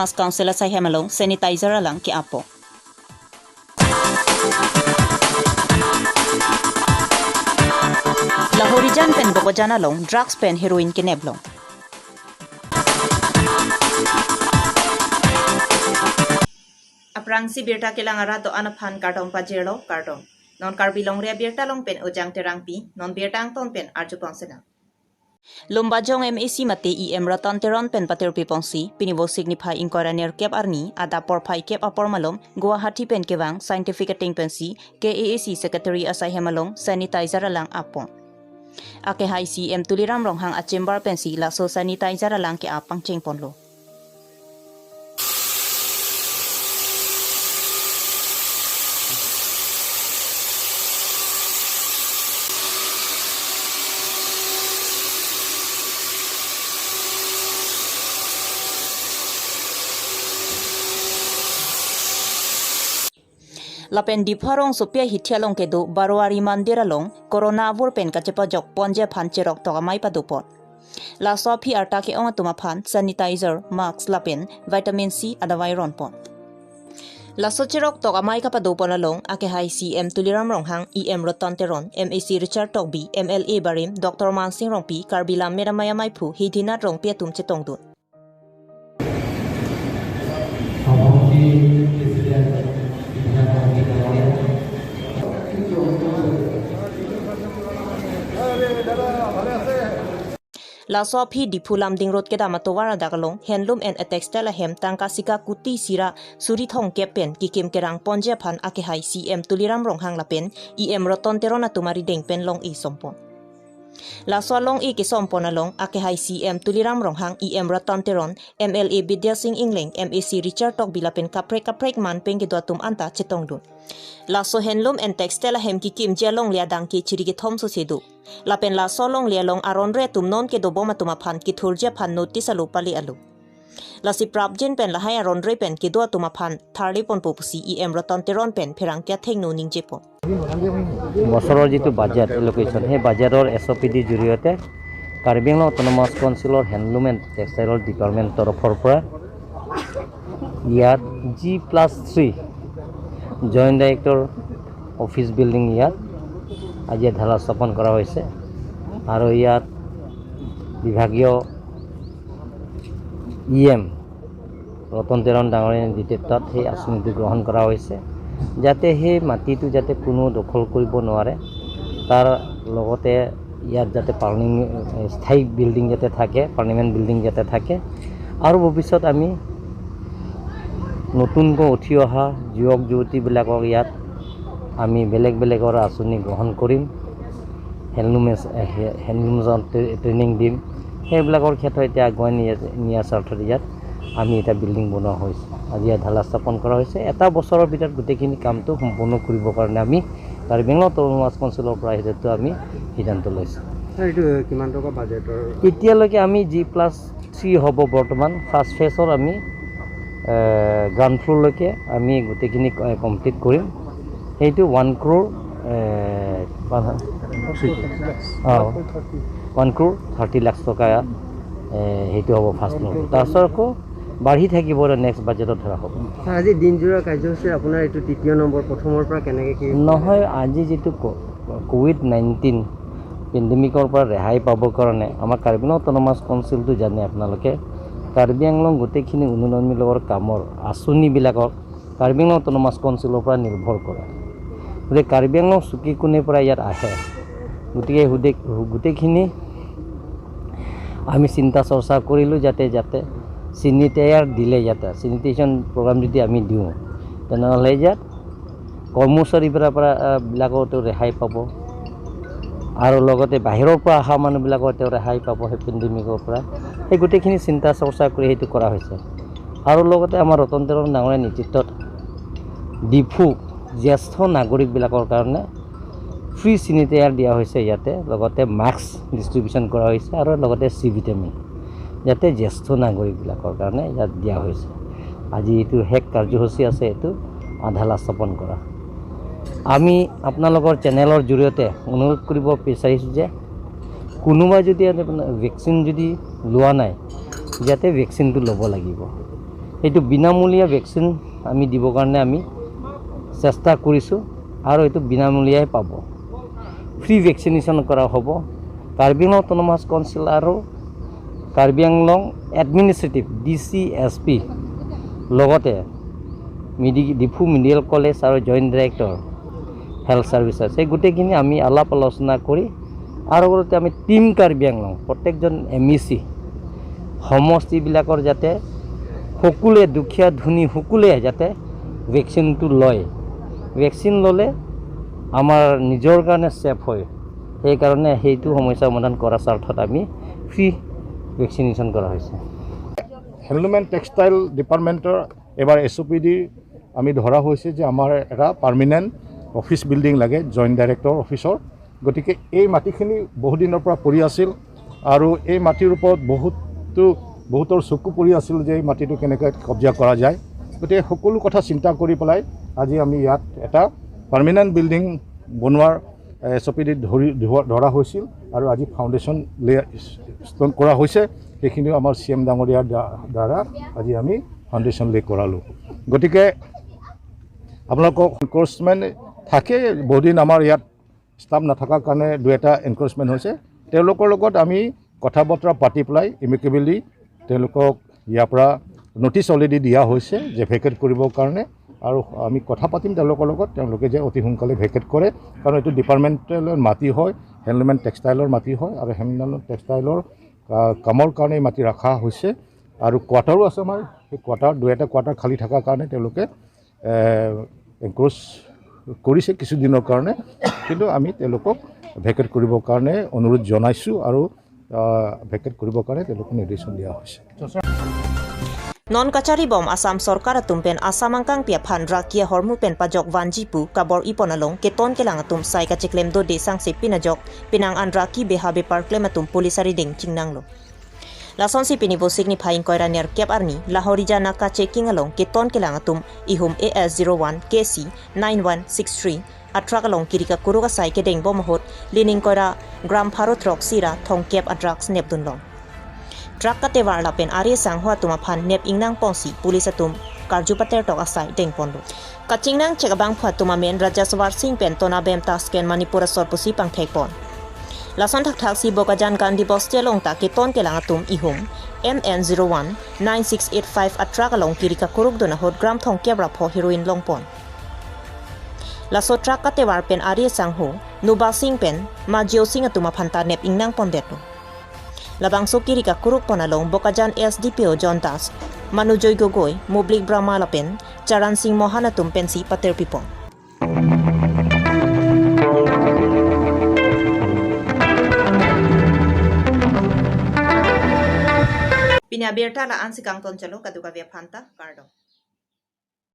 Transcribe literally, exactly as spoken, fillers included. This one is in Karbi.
Autonomous Council asaihem along sanitizer alang ke-appo. Lahorijan pen Bokajan along drugs pen heroin kenep long. Aphrangsi birta kelang arat do-an aphan kardom pajirlo, kardom. Non Karbi Longri Abirta along pen Ojang Terangpi, non birta angton pen arjupon sena. Lumbajong M A C mate E M Ratan Teron pen patirpi ponsi, pini Vosik niphai ingkoi ra nerkep arni, adap porphai kep apor malom, Guwahati pen kevang, scientific ating pensi, K A A C Secretary asaihem along, sanitizer alang appon. Akehai C M Tuliram Ronghang a-chamber pensi, laso sanitizer alang ke-ap pangchengponlo. Lapen Diphu arongsopi ahithi along kedo Barwari Mandir along Corona avur pen kachepajok ponji aphan cheroktok amei padopon. Laso aphi arta ke-ong atum aphan sanitizer, mask lapen vitamin C adavai ronpon. Laso cheroktok amei kapadopon along akehai C M Tuliram Ronghang, E M Ratan Teron, M A C Richard Tokbi, M L A barim Doctor Mansing Rongpi, Karbi Lammet Amei amaiphu Hidinath Rongpi atum chetongdun. Laso aphi Diphu Lumding Road kedam atovar adak along Handloom and Textile ahem tangka sika kuti sira suri thomkep pen kikim kerang ponji aphan akehai C M Tuliram Ronghang lapen E M Ratan Teron atum arideng pen long-e sompon. Laso along-e kesompon along akehai C M Tuliram Ronghang, E M Ratan Teron, M L A Bidya Sing Engleng, M A C Richard Tokbi lapen kaprek kaprek man pen kedo atum anta chetongdun. Laso Handloom and Textile ahem kikimji alongle adang ke chiri kethom sose do. Lapen laso alongle along aronre atum non kedobom atum aphan kethurji aphan notice alo pale alo. Lasi prapjin pen lahai aronre pen kedo atum aphan tharleponpo pusi E M Ratan Teron pen pherangke athengno ningjepon. বছৰৰ যিটো বাজেট এল'কেশ্যন, সেই বাজেটৰ এছ অ' পি ডিৰ জৰিয়তে কাৰ্বি আংলং অট'নমাছ কাউন্সিলৰ handloom and টেক্সটাইলৰ ডিপাৰ্টমেণ্ট তৰফৰ পৰা ইয়াত G plus three joint director office building ইয়াত আজি ঢালা স্থাপন কৰা হৈছে আৰু ইয়াত বিভাগীয় ই এম ৰতন তেৰণ ডাঙৰীয়াৰ নেতৃত্বত সেই আঁচনিটো গ্ৰহণ কৰা হৈছে, যাতে সেই মাটিটো যাতে কোনো দখল কৰিব নোৱাৰে, তাৰ লগতে ইয়াত যাতে পাৰ্লিং-, স্থায়ী বিল্ডিং যাতে থাকে, পাৰ্লিমেণ্ট বিল্ডিং যাতে থাকে আৰু ভৱিষ্যত আমি নতুনকৈ উঠি অহা যুৱক যুৱতীবিলাকক ইয়াত আমি বেলেগ বেলেগৰ আঁচনি গ্ৰহণ কৰিম, হেণ্ডলুম এছ-, হে-, হেণ্ডলুমছত ট্ৰে-, ট্ৰেইনিং দিম। সেইবিলাকৰ ক্ষেত্ৰত এতিয়া আগুৱাই নিয়া, নিয়াৰ স্বাৰ্থত ইয়াত আমি এটা বিল্ডিং বনোৱা হৈছে। আজি ইয়াত ঢালা স্থাপন কৰা হৈছে। এটা বছৰৰ ভিতৰত গোটেইখিনি কামটো সম্পূৰ্ণ কৰিবৰ কাৰণে আমি কাৰ্বি আংলং অট'নমাছ কাউন্সিলৰ পৰা সেইটো আমি সিদ্ধান্ত লৈছোঁ। ছাৰ, এইটো কিমান টকা বাজেটৰ? এতিয়ালৈকে আমি জি প্লাছ থ্ৰী হ'ব বৰ্তমান। ফাৰ্ষ্ট ফেজৰ আমি, এ, গ্ৰাউণ্ড ফ্ল'ৰলৈকে আমি গোটেইখিনি, এ, কমপ্লিট কৰিম। সেইটো ওৱান ক্ৰ'ৰ, এ, কিমান হয়? অ, ওৱান ক্ৰ'ৰ থাৰ্টি লাখ টকা, এ, সেইটো হ'ব ফাৰ্ষ্ট ফ্ল'ৰ। তাৰপিছত আকৌ বাঢ়ি থাকিব আৰু নেক্সট বাজেটত ধৰা হ'ব। ছাৰ, আজি দিনজোৰা কাৰ্যসূচী আপোনাৰ এইটো তৃতীয় নম্বৰ, প্ৰথমৰ পৰা কেনেকে কি? নহয়, আজি যিটো ক-, ক'ভিড নাইণ্টিন পেণ্ডেমিকৰ পৰা ৰেহাই পাবৰ কাৰণে আমাৰ কাৰ্বি আংলং অট'নমাছ কাউন্সিলটো জানে আপোনালোকে, কাৰ্বি আংলং গোটেইখিনি উন্নয়নমূলকৰ কামৰ আঁচনিবিলাকৰ কাৰ্বি আংলং অট'নমাছ কাউন্সিলৰ পৰা নিৰ্ভৰ কৰে। গতিকে কাৰ্বি আংলং চুকে কোণে পৰা ইয়াত আহে। গতিকে সুদে-, গোটেইখিনি আমি চিন্তা চৰ্চা কৰিলোঁ যাতে, যাতে চেনিটাইজাৰ দিলে, যাতে চেনিটেশ্যন প্ৰগ্ৰাম যদি আমি দিওঁ, তেনেহ'লে ইয়াত কৰ্মচাৰীৰ পৰা, পৰা, আহ, বিলাকতো ৰেহাই পাব আৰু লগতে বাহিৰৰ পৰা অহা মানুহবিলাকো তেওঁ ৰেহাই পাব সেই পেণ্ডেমিকৰ পৰা। সেই গোটেইখিনি চিন্তা চৰ্চা কৰি সেইটো কৰা হৈছে। আৰু লগতে আমাৰ ৰতন তেৰণ ডাঙৰীয়াৰ নেতৃত্বত ডিফু জ্যেষ্ঠ নাগৰিকবিলাকৰ কাৰণে ফ্ৰী চেনিটাইজাৰ দিয়া হৈছে ইয়াতে, লগতে মাস্ক ডিষ্ট্ৰিবিউশ্যন কৰা হৈছে আৰু লগতে চি ভিটামিন যাতে জ্যেষ্ঠ নাগৰিকবিলাকৰ কাৰণে ইয়াত দিয়া হৈছে। আজি এইটো শেষ কাৰ্যসূচী আছে, এইটো ঢালা স্থাপন কৰা। আমি আপোনালোকৰ চেনেলৰ জৰিয়তে অনুৰোধ কৰিব বিচাৰিছোঁ যে কোনোবাই যদি ভেকচিন যদি লোৱা নাই, যাতে ভেকচিনটো ল'ব লাগিব। এইটো বিনামূলীয়া ভেকচিন আমি দিবৰ কাৰণে আমি চেষ্টা কৰিছোঁ আৰু এইটো বিনামূলীয়াই পাব। ফ্ৰী ভেকচিনেশ্যন কৰা হ'ব। কাৰ্বি আংলং অট'নমাছ কাউন্সিল আৰু Karbi Anglong administrative D C S P লগতে মেডি ডিফু মেডিকেল কলেজ আৰু জইণ্ট ডাইৰেক্টৰ হেল্থ ছাৰ্ভিচেছ, এই গোটেইখিনি আমি আলাপ আলোচনা কৰি আৰু লগতে আমি টিম কাৰ্বি আংলং প্ৰত্যেকজন এম ই চি সমষ্টিবিলাকৰ যাতে সকলোৱে, দুখীয়া ধনী সকলোৱে যাতে ভেকচিনটো লয়। ভেকচিন ল'লে আমাৰ নিজৰ কাৰণে ছেফ হয়। সেইকাৰণে সেইটো সমস্যা সমাধান কৰাৰ স্বাৰ্থত আমি ফ্ৰী ভেকচিনেশ্যন কৰা হৈছে। হেণ্ডলুম এণ্ড টেক্সটাইল ডিপাৰ্টমেণ্টৰ এবাৰ এছ অ' পি ডি আমি ধৰা হৈছে যে আমাৰ এটা পাৰ্মানেণ্ট অফিচ বিল্ডিং লাগে জইণ্ট ডাইৰেক্টৰ অফিচৰ। গতিকে এই মাটিখিনি বহুদিনৰ পৰা পৰি আছিল আৰু এই মাটিৰ ওপৰত বহুতো, বহুতৰ চকু পৰি আছিল যে এই মাটিটো কেনেকৈ কব্জা কৰা যায়। গতিকে সকলো কথা চিন্তা কৰি পেলাই আজি আমি ইয়াত এটা পাৰ্মানেণ্ট বিল্ডিং বনোৱাৰ এছ অ' পি ডি ধৰি, ধৰা, ধৰা হৈছিল আৰু আজি ফাউণ্ডেশ্যন লে ষ্ট'ন কৰা হৈছে। সেইখিনিও আমাৰ চি এম ডাঙৰীয়াৰ দ্বা- দ্বাৰা আজি আমি ফাউণ্ডেশ্যন লে কৰালোঁ। গতিকে আপোনালোকক এনক্ৰ'চমেণ্ট থাকে, বহুদিন আমাৰ ইয়াত ষ্টাফ নাথাকাৰ কাৰণে দুই এটা এনক্ৰ'চমেণ্ট হৈছে। তেওঁলোকৰ লগত আমি কথা বতৰা পাতি পেলাই এমিকেবলি তেওঁলোকক ইয়াৰ পৰা নটিচ অলৰেডি দিয়া হৈছে যে ভেকেট কৰিবৰ কাৰণে, আৰু আমি কথা পাতিম তেওঁলোকৰ লগত, তেওঁলোকে যে অতি সোনকালে ভেকেট কৰে, কাৰণ এইটো ডিপাৰ্টমেণ্টেলৰ মাটি হয়, হেণ্ডলুম এণ্ড টেক্সটাইলৰ মাটি হয়, আৰু হেণ্ডলুম এণ্ড টেক্সটাইলৰ আহ, কামৰ কাৰণে এই মাটি ৰখা হৈছে। আৰু কোৱাৰ্টাৰো আছে আমাৰ, সেই কোৱাৰ্টাৰ, দুই এটা কোৱাৰ্টাৰ খালী থকাৰ কাৰণে তেওঁলোকে এনক্ৰ'চ কৰিছে কিছুদিনৰ কাৰণে, কিন্তু আমি তেওঁলোকক ভেকেট কৰিবৰ কাৰণে অনুৰোধ জনাইছোঁ আৰু আহ, ভেকেট কৰিবৰ কাৰণে তেওঁলোকক নিৰ্দেশন দিয়া হৈছে। Non kachari bom Assam sorkar atum pen Assam angkangpi aphan raki ahormu pen pajok vanji pu kabor-i pon along keton kelang atum sai kacheklem dode sangse pin ajok penang an raki beha bepar klem atum police arideng chingnanglo. Lasonsi pini Vosik niphai ingkoi ra nerkep arni Lahorija naka checking along keton kelang atum ihum A S zero one K C nine one six three atruck along kiri kakuruk asai kedeng bom ahut lining ingkoi ra gram pharo throksi ra thomkep adrugs nepdunlong. Truck katevar lapen ari asangho atum aphan nep ingnang ponsi police atum karju patertok asai dengponlo. Kachingnang chek abangphu atum amen Raja Sawar Singh pen Tonabem Tasken Manipur asor pusi pangthekpon. Lason thakthaksi Bokajan Gandhi Bosti along ta keton kelang atum ihum M N zero one nine six eight five atruck along kiri kakurukdun ahut gram thomkep ra pho heroin longpon. Laso truck katevar pen ari asangho Nuba Singh pen Majio Singh atum aphan ta nep ingnang pondetlo. Labangso kiri kakurukpon along Bokajan S D P O John Das, Manujoy Gogoi, Mublik Brahma lapen Charan Singh Mohan atum pensi paterpipon. Pini abirta la-ansi kangton chalo, kadokave aphanta kardom.